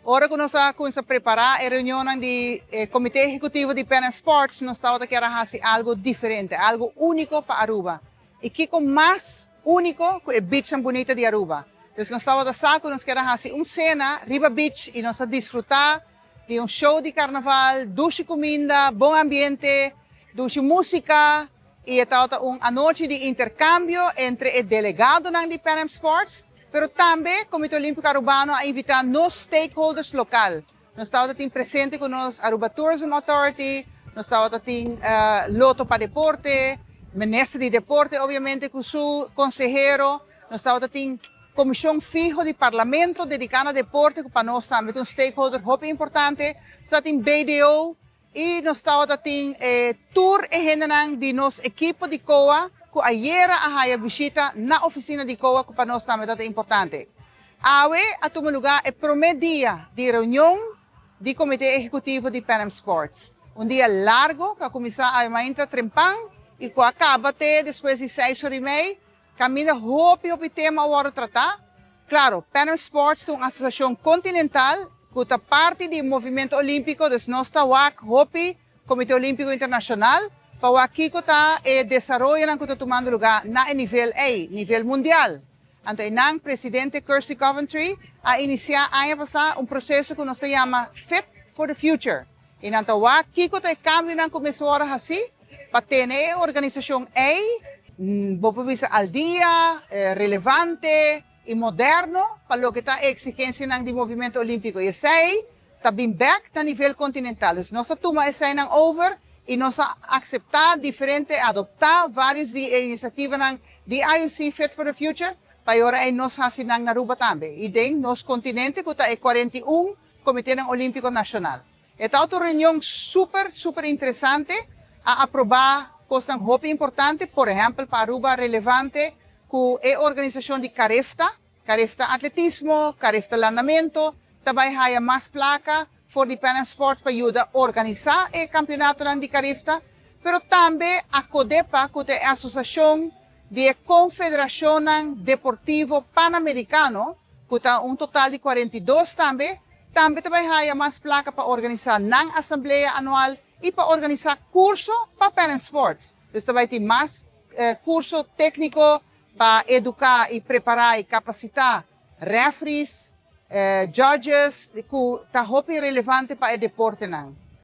Ora ku nos a kuminsá prepará e reunionnan di e Komité Ehekutivo di Pan Am Sports, nos tabata kier a hasi algu diferente, algu úniko pa Aruba. I kiko mas úniko ku e beachnan bunita di Aruba? Dus nos tabata sa ku nos kier a hasi un sena riba beach i nos a disfrutá di un show di karnaval, dushi kuminda, bon ambiente, dushi músika i e tabata un anochi di interkambio entre e delegadonan di Pan Am Sports, pero tambe Komité Olímpiko Arubano a invitá nos stakeholders lokal. Nos tabata tin presente ku nos Aruba Tourism Authority, nos tabata tin Lotto pa Deporte, Minister di Deporte obviamente ku su konsehero, nos tabata tin Komishon Fiho di Parlamento dediká na deporte ku pa nos tambe ta un stakeholder hopi importante, nos tabata tin BDO i nos tabata tin tur e hendenan di nos ekipo di COA ku ayera a haya bishita na ofisina di COA ku pa nos tambe tabata importante. Awe a tuma lugá e promé dia di reunion di Komité Ehekutivo di Pan Am Sports. Un dia largo ku a kuminsá awe mainta trempan i ku a kaba te despues di seis ora i mei, kaminda hopi hopi tema a wòrdu tratá. Klaro, Pan Am Sports ta un asosiashon kontinental ku ta parti di Movimento Olímpiko, dus nos ta wak hopi Komité Olímpiko Internashonal pa wak kiko ta e desaroyonan ku ta tumando lugá na e nivel ei, nivel mundial. Anto einan presidente Kirsty Coventry a inisiá aña pasá un proseso ku nos ta yama Fit for the Future i nan ta wak kiko ta e kambionan ku mester wòrdu hasí pa tene e organisashon ei, bo por bisa al dia, relevante i moderno pa loke ta e eksigensianan di Movimento Olímpiko. I esei ta bin bèk na nivel kontinental. Dus nos a tuma eseinan over i nos a akseptá diferente, adoptá vários di e inisiativanan di IOC Fit for the Future pa e ora ei nos hasi nan na Aruba tambe i den nos kontinente ku ta e 41 Komitenan Olímpiko Nashonal. E ta otro reunion super, super interesante. A aprobá kosnan hopi importante, por ehèmpel pa Aruba relevante ku e organisashon di Carifta, Carifta atletismo, Carifta landamento, ta bai haya mas plaka for di Pan Am Sports pa yuda organisá e kampionatonan di Carifta, pero tambe Acodepa ku ta e asosiashon di e konfederashonnan deportivo panamerikano, ku ta un total di 42 tambe, tambe ta bai haya mas plaka pa organisá nan asamblea anual i pa organisá kurso pa Pan Am Sports. Dus ta bai tin mas kurso tékniko pa eduká i prepará i kapasitá referees, judges ku ta hopi relevante pa e deportenan.